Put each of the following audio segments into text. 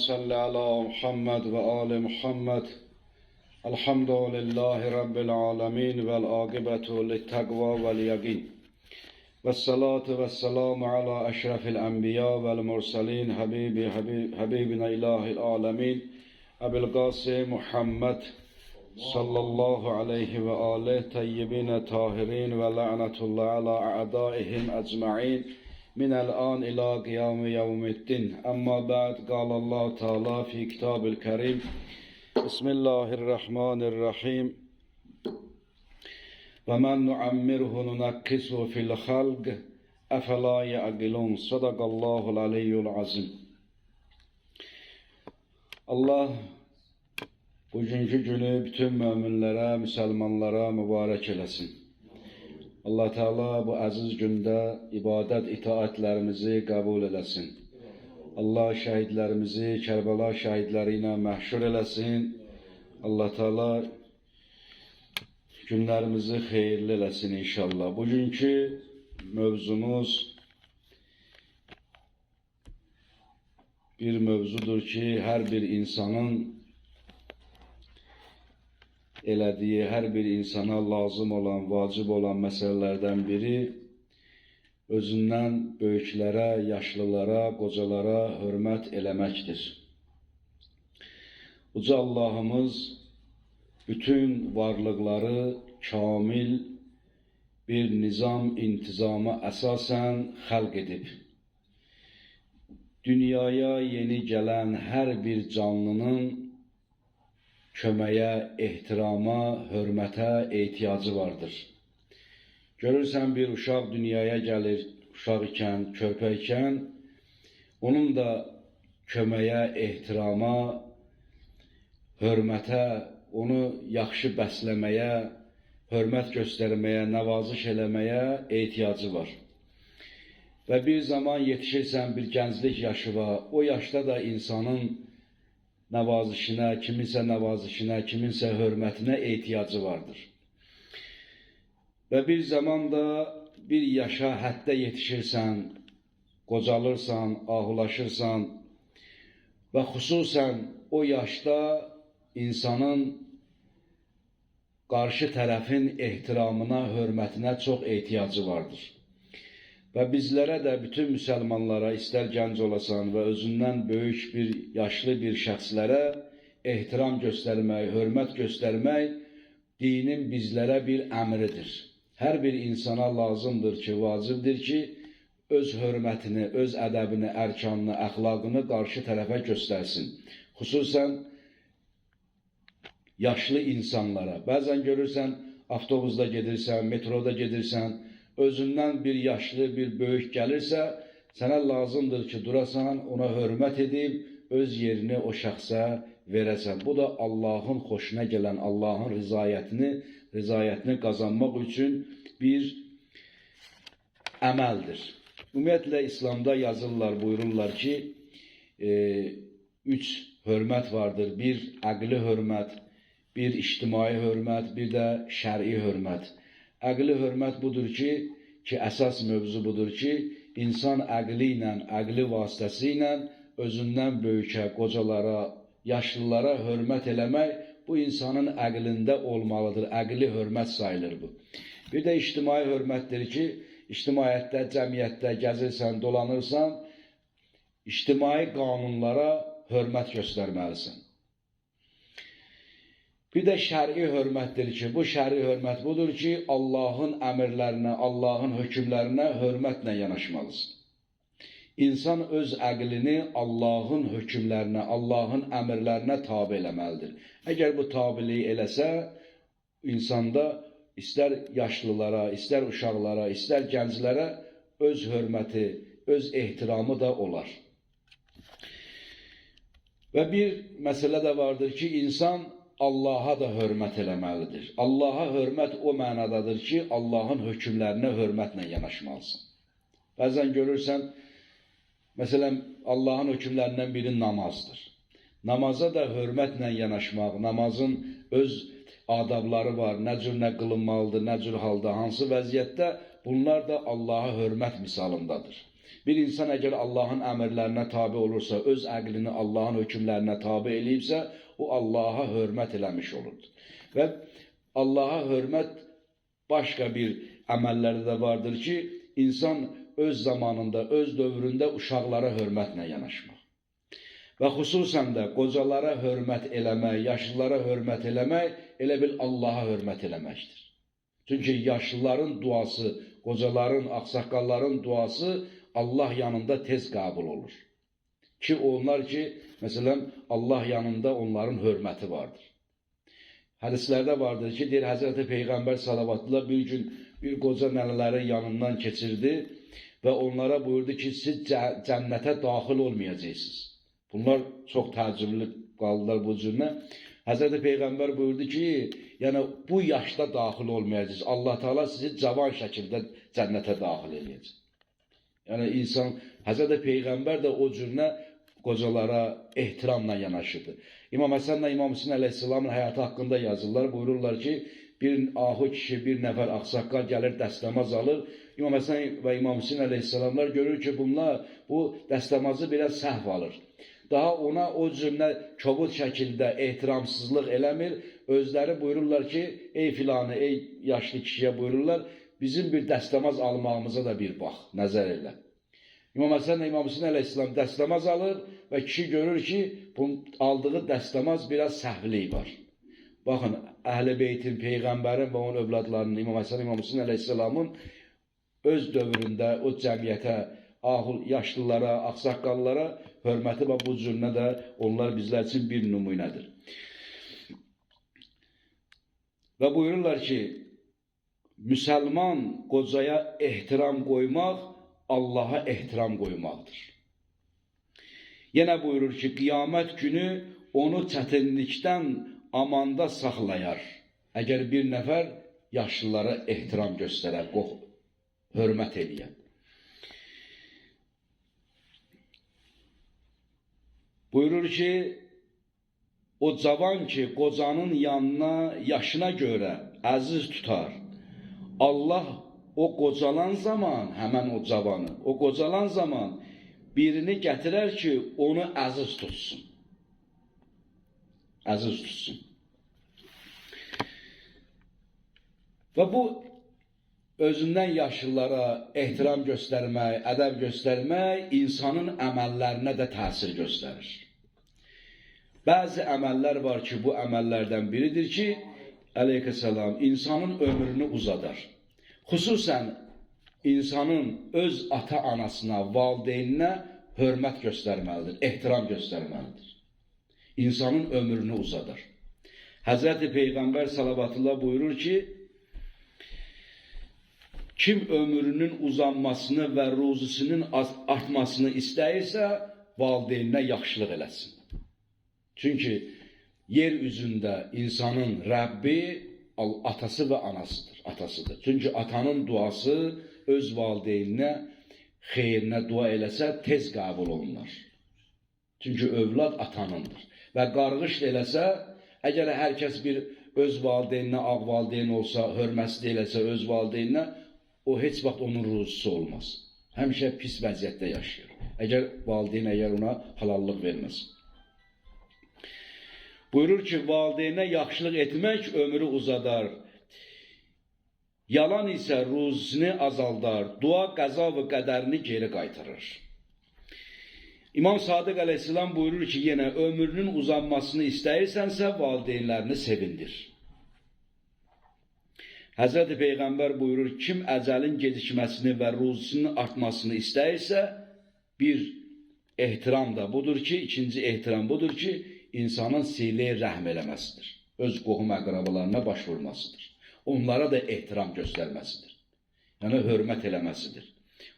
salli ala Muhammed ve ali Muhammed. Elhamdülillahi Rabbil alemin vel aqibetu littaqva vel yaqin. Ve salatu ve selamu ala eşrefil enbiya vel murselin habibi habibina ilahil alemin. Ebil Qasim Muhammed sallallahu aleyhi ve aleyhi tayyibine tahirin ve la'netullah ala a'daihim ecma'in. Minel an ila qiyam yevmiddin. Amma ba'd qala Teala fi kitabil kerim. Bismillahirrahmanirrahim. Ve men nuammirhu nunakkisu fil halq efela ya'qilun. Sadakallahul aliyyul azim. Allah bugünkü günü bütün möminlərə, müsəlmanlara mübarək eləsin. Allah Teala bu əziz gündə ibadət, itaətlərimizi qəbul eləsin. Allah şəhidlərimizi Kərbəla şəhidləri ilə məhşur eləsin. Allah Teala günlərimizi xeyirli eləsin inşallah. Bugünkü mövzumuz bir mövzudur ki, hər bir insanın elədiyi, hər bir insana lazım olan, vacib olan məsələlərdən biri özündən böyüklərə, yaşlılara, qocalara hörmət eləməkdir. Uca Allahımız bütün varlıqları kamil bir nizam, intizama əsasən xəlq edib. Dünyaya yeni gələn hər bir canlının köməyə, ehtirama, hörmətə ehtiyacı vardır. Görürsən, bir uşaq dünyaya gəlir, uşaq ikən, körpə ikən, onun da köməyə, ehtirama, hörmətə, onu yaxşı bəsləməyə, hörmət göstərməyə, nəvaziş eləməyə ehtiyacı var. Və bir zaman yetişirsən, bir gənclik yaşı var, o yaşda da insanın nəvazişinə, kiminsə nəvazişinə, kiminsə hörmətinə ehtiyacı vardır. Və bir zaman da bir yaşa həddə yetişirsən, qocalırsan, ahulaşırsan və xüsusən o yaşda insanın qarşı tərəfin ehtiramına, hörmətinə çox ehtiyacı vardır. Və bizlərə də, bütün müsəlmanlara, istər gənc olasan və özündən böyük bir, yaşlı bir şəxslərə ehtiram göstərmək, hörmət göstərmək dinin bizlərə bir əmridir. Hər bir insana lazımdır ki, vacibdir ki, öz hörmətini, öz ədəbini, ərkanını, əxlaqını qarşı tərəfə göstərsin. Xüsusən yaşlı insanlara. Bəzən görürsən, avtobusda gedirsən, metroda gedirsən, özündən bir yaşlı, bir böyük gəlirsə, sənə lazımdır ki, durasan, ona hörmət edib, öz yerini o şəxsə verəsən. Bu da Allahın xoşuna gələn, Allahın rizayətini qazanmaq üçün bir əməldir. Ümumiyyətlə, İslamda yazırlar, buyururlar ki, üç hörmət vardır. Bir, əqli hörmət, bir ictimai hörmət, bir də şəri hörmət. Əqli hörmət budur ki, əsas mövzu budur ki, insan əqli ilə, əqli vasitəsi ilə özündən böyükə, qocalara, yaşlılara hörmət eləmək bu insanın əqlində olmalıdır. Əqli hörmət sayılır bu. Bir də ictimai hörmətdir ki, ictimaiyyətdə, cəmiyyətdə gəzirsən, dolanırsan, ictimai qanunlara hörmət göstərməlisən. Bir də şəri hörmətdir ki, bu şəri hörmət budur ki, Allahın əmrlərinə, Allahın hökmlərinə hörmətlə yanaşmalısın. İnsan öz əqlini Allahın hökmlərinə, Allahın əmrlərinə tabe eləməlidir. Əgər bu tabiliyi eləsə, insanda istər yaşlılara, istər uşaqlara, istər gənclərə öz hörməti, öz ehtiramı da olar. Və bir məsələ də vardır ki, insan Allaha da hörmət eləməlidir. Allaha hörmət o mənadadır ki, Allahın hökmlərinə hörmətlə yanaşmalısın. Bəzən görürsən, məsələn, Allahın hökmlərindən biri namazdır. Namaza da hörmətlə yanaşmaq, namazın öz adabları var, nə cür nə qılınmalıdır, nə cür halda, hansı vəziyyətdə, bunlar da Allaha hörmət misalındadır. Bir insan əgər Allahın əmrlərinə tabe olursa, öz əqlini Allahın hökmlərinə tabe eləyibsə, o Allaha hörmət eləmiş olur. Və Allaha hörmət başqa bir əməllərdə də vardır ki, insan öz zamanında, öz dövründə uşaqlara hörmətlə yanaşmaq. Və xüsusən də qocalara hörmət eləmək, yaşlılara hörmət eləmək elə bil Allaha hörmət eləməkdir. Çünki yaşlıların duası, qocaların, ağsaqqalların duası Allah yanında tez qəbul olur. Ki onlar ki, məsələn, Allah yanında onların hörməti vardır. Hədislərdə vardır ki, deyir Həzrəti Peyğəmbər salavatlı bir gün bir qoca nənələrin yanından keçirdi və onlara buyurdu ki, siz cənnətə daxil olmayacaqsınız. Bunlar çox təəccüblü qaldılar bu cürünə. Həzrəti Peyğəmbər buyurdu ki, yəni bu yaşda daxil olmayacaqsınız. Allah Teala sizi cavan şəkildə cənnətə daxil eləyəcək. Yəni insan, Həzrəti Peyğəmbər də o cürünə qocalara ehtiramla yanaşırdı. İmam Həsənlə İmam Hüseyn əleyhissalamın həyatı haqqında yazırlar. Buyururlar ki, bir ahu kişi, bir nəfər ağsaqqal gəlir, dəstəmaz alır. İmam Həsən və İmam Hüseyn əleyhissalamlar görür ki, bunlar bu dəstəmazı biraz səhv alır. Daha ona o cürünə kobud şəkildə ehtiramsızlıq eləmir. Özləri buyururlar ki, ey filanı, ey yaşlı kişiyə buyururlar, bizim bir dəstəmaz almağımıza da bir bax, nəzər elə. İmam Həsənlə İmam Hüseyn əleyhissalam dəstəmaz alır və kişi görür ki, bunun aldığı dəstəmaz biraz səhvlik var. Baxın, Əhl-i Beytin, Peyğəmbərin və onun övladlarının, İmam Həsən, İmam Hüseyn əleyhissalamın öz dövründə o cəmiyyətə, ahul yaşlılara, ağsaqqallara hörməti və bu cürünə də onlar bizlər üçün bir nümunədir. Və buyururlar ki, müsəlman qocaya ehtiram qoymaq Allaha ehtiram qoymaqdır. Yenə buyurur ki, qiyamət günü onu çətinlikdən amanda saxlayar. Əgər bir nəfər yaşlılara ehtiram göstərər, hörmət eləyər. Buyurur ki, o cavan ki, qocanın yanına yaşına görə əziz tutar. Allah o qocalan zaman, həmən o cavanı, o qocalan zaman birini gətirər ki, onu əziz tutsun. Əziz tutsun. Və bu, özündən yaşlılara ehtiram göstərmək, ədəb göstərmək insanın əməllərinə də təsir göstərir. Bəzi əməllər var ki, bu əməllərdən biridir ki, əleyhissalam, insanın ömrünü uzadar. Xüsusən insanın öz ata-anasına, valideyninə hörmət göstərməlidir, ehtiram göstərməlidir. İnsanın ömrünü uzadar. Həzrəti Peyğəmbər salavatullah buyurur ki, kim ömrünün uzanmasını və ruzisinın artmasını istəyirsə, valideyninə yaxşılıq eləsin. Çünki yer üzündə insanın Rəbbi atası və anasıdır, atasıdır. Çünki atanın duası öz valideyninə xeyrinə dua eləsə tez qəbul olunar. Çünki övlad atanındır. Və qarğış eləsə, əgər hər kəs bir öz valideyninə ağ valideyn olsa, hörmətsiz eləsə öz valideyninə, o heç vaxt onun ruzusu olmaz. Həmişə pis vəziyyətdə yaşayır. Əgər valideyn əgər ona halallıq verməz. Buyurur ki, valideynə yaxşılıq etmək ömrü uzadar. Yalan isə ruzisini azaldar, dua qəza və qədərini geri qaytarır. İmam Sadiq əleyhissalam buyurur ki, yenə ömrünün uzanmasını istəyirsənsə, valideynlərini sevindir. Həzrəti Peyğəmbər buyurur, kim əcəlin gecikməsini və ruzisinin artmasını istəyirsə, bir ehtiram da budur ki, ikinci ehtiram budur ki, insanın silə-i rəhm eləməsidir. Öz qohum əqrabalarına baş vurmasıdır. Onlara da ehtiram göstərməsidir. Yəni, hörmət eləməsidir.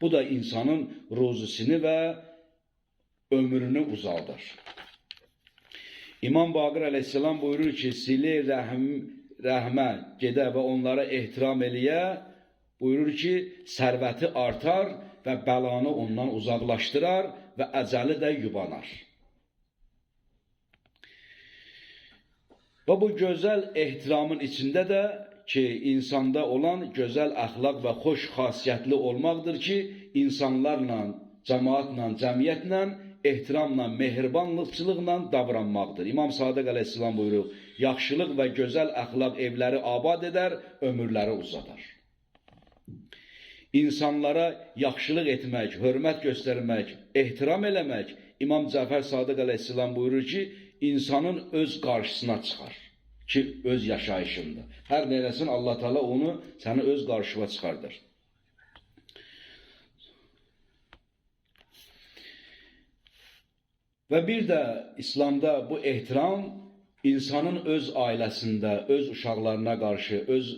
Bu da insanın ruzisini və ömrünü uzaldar. İmam Baqir əleyhissalam buyurur ki, silə-i rəhmə gedə və onlara ehtiram eləyə, buyurur ki, sərvəti artar və bəlanı ondan uzaqlaşdırar və əcəli də yubanar. Və bu gözəl ehtiramın içində də ki, insanda olan gözəl əxlaq və xoş xasiyyətli olmaqdır ki, insanlarla, cəmaatla, cəmiyyətlə, ehtiramla, mehribanlıqçılıqla davranmaqdır. İmam Sadiq əleyhissalam buyurur, yaxşılıq və gözəl əxlaq evləri abad edər, ömürləri uzadar. İnsanlara yaxşılıq etmək, hörmət göstərmək, ehtiram eləmək, İmam Cəfər Sadiq əleyhissalam buyurur ki, insanın öz qarşısına çıxar ki, öz yaşayışında. Hər nə eləsin, Allah Teala onu səni öz qarşına çıxardır. Və bir də İslamda bu ehtiram insanın öz ailəsində, öz uşaqlarına qarşı, öz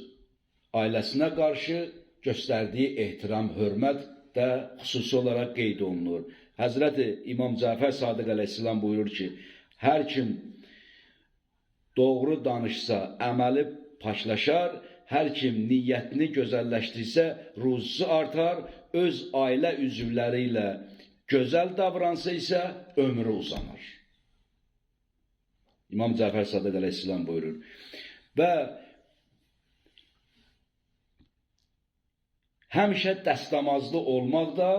ailəsinə qarşı göstərdiyi ehtiram, hörmət də xüsusi olaraq qeyd olunur. Həzrəti İmam Cəfər Sadiq əleyhissalam buyurur ki, hər kim doğru danışsa, əməli paklaşar, hər kim niyyətini gözəlləşdirsə, ruzusu artar, öz ailə üzvləri ilə gözəl davransa isə ömrü uzanar. İmam Cəfər Sadiq əleyhissalam buyurur. Və həmişə dəstəmazlı olmaq da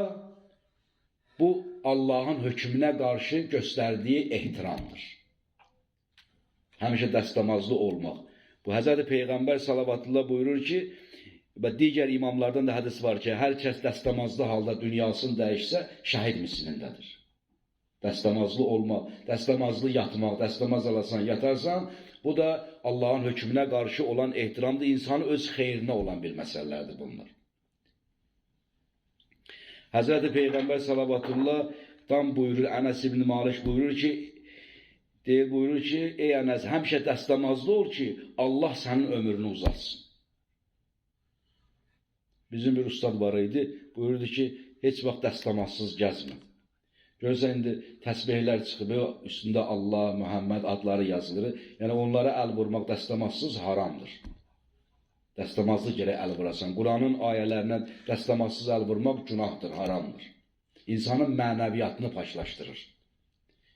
bu Allahın hökmünə qarşı göstərdiyi ehtiramdır. Həmişə dəstəmazlı olmaq. Bu Həzrəti Peyğəmbər salavatullah buyurur ki, və digər imamlardan da hədis var ki, hər kəs dəstəmazlı halda dünyasını dəyişsə, şəhid mislindədir. Dəstəmazlı olmaq, dəstəmazlı yatmaq, dəstəmaz alasan, yatarsan, bu da Allahın hökmünə qarşı olan ehtiramdır, insanın öz xeyrinə olan bir məsələlərdir bunlar. Həzrəti Peyğəmbər salavatullahdan buyurur, Ənəs ibn Malik buyurur ki, buyurur ki, ey Ənəs, həmişə dəstəmazlı ol ki, Allah sənin ömrünü uzatsın. Bizim bir ustad var idi, buyurdu ki, heç vaxt dəstəmazsız gəzmə. Görürsən, indi təsbehlər çıxıb, üstündə Allah, Muhammed adları yazılır. Yəni, onlara əl vurmaq dəstəmazsız haramdır. Dəstəmazlı gərək əl vurasan. Quranın ayələrinə dəstəmazsız əl vurmaq günahdır, haramdır. İnsanın mənəviyyatını paklaşdırır.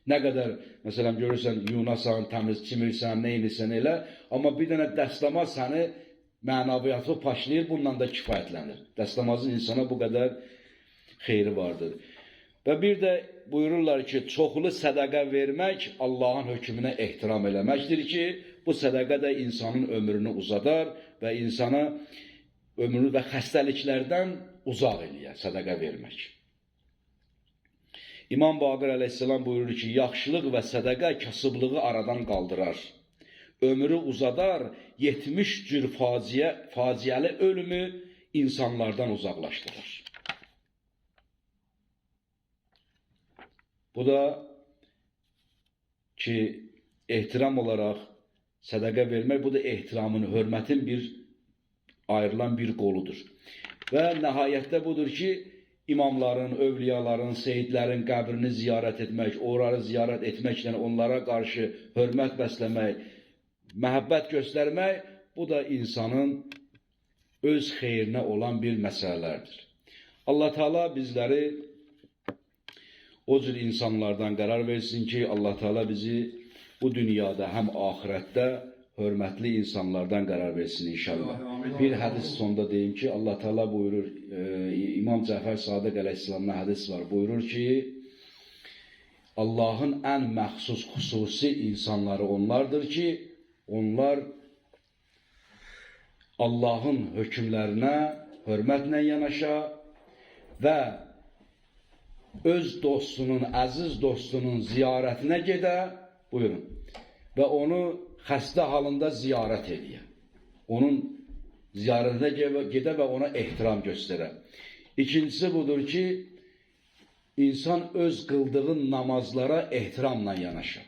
Nə qədər, məsələn, görürsən, yunasan, təmiz çimirsən, nə edirsən elə, amma bir dənə dəstəmaz səni mənəviyyatı paklayır, bununla da kifayətlənir. Dəstəmazın insana bu qədər xeyri vardır. Və bir də buyururlar ki, çoxlu sədəqə vermək Allahın hökmünə ehtiram eləməkdir ki, bu sədəqə də insanın ömrünü uzadar və insana ömrünü və xəstəliklərdən uzaq eləyər sədəqə vermək. İmam Baqir əleyhissalam buyurur ki, yaxşılıq və sədəqə kasıblığı aradan qaldırar. Ömrü uzadar, 70 cür faciəli ölümü insanlardan uzaqlaşdırır. Bu da ki, ehtiram olaraq sədəqə vermək, bu da ehtiramın, hörmətin bir ayrılan bir qoludur. Və nəhayətdə budur ki, imamların, övliyaların, seyidlərin qəbrini ziyarət etmək, onları ziyarət etməklə onlara qarşı hörmət bəsləmək, məhəbbət göstərmək, bu da insanın öz xeyrinə olan bir məsələlərdir. Allah Teala bizləri o cür insanlardan qərar versin ki, Allah Teala bizi bu dünyada həm axirətdə hörmətli insanlardan qərar versin inşallah. Bir hədis sonda deyim ki, Allah Teala buyurur, İmam Cəfər Sadiq əleyhissalamdan hədis var, buyurur ki, Allahın ən məxsus, xüsusi insanları onlardır ki, onlar Allahın hökmlərinə hörmətlə yanaşa və öz dostunun, əziz dostunun ziyarətinə gedə, buyurun, və onu xəstə halında ziyarət eləyə. Onun ziyarətinə gedə və ona ehtiram göstərə. İkincisi budur ki, insan öz qıldığı namazlara ehtiramla yanaşa.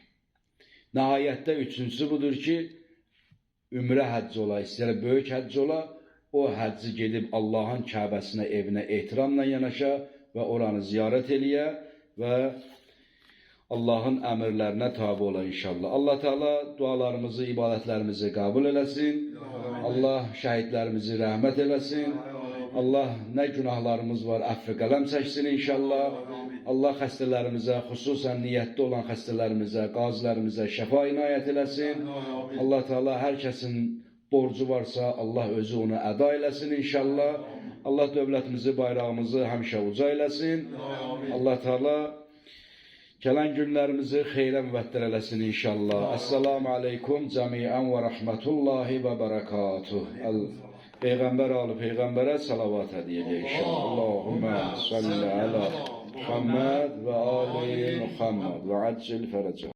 Nəhayətdə üçüncüsü budur ki, ümrə həcci ola, istəyirə böyük həcc ola, o həcci gedib Allahın Kəbəsinə, evinə ehtiramla yanaşa və oranı ziyarət eləyə və Allahın əmrlərinə tabi ola inşallah. Allah Teala dualarımızı, ibadətlərimizi qəbul eləsin. Allah şəhidlərimizi rəhmət eləsin. Allah nə günahlarımız var, əfv qələm çəksin inşallah. Allah xəstələrimizə, xüsusən niyyətdə olan xəstələrimizə, qazilərimizə şəfa inayət eləsin. Allah Teala hər kəsin borcu varsa Allah özü onu əda eləsin inşallah. Allah dövlətimizi, bayrağımızı həmişə uca eləsin. Allah Teala gələn günlərimizi xeyrə müvəffəq eləsin inşallah. Əssalamu aleykum cəmiən və rəhmətullahi və bərəkatuh. Peyğəmbər alı peyğəmbərə salavat hədiyyə edək inşallah. Allahümmə salli əla Muhammed və ali Muhammed və accil fərəcə.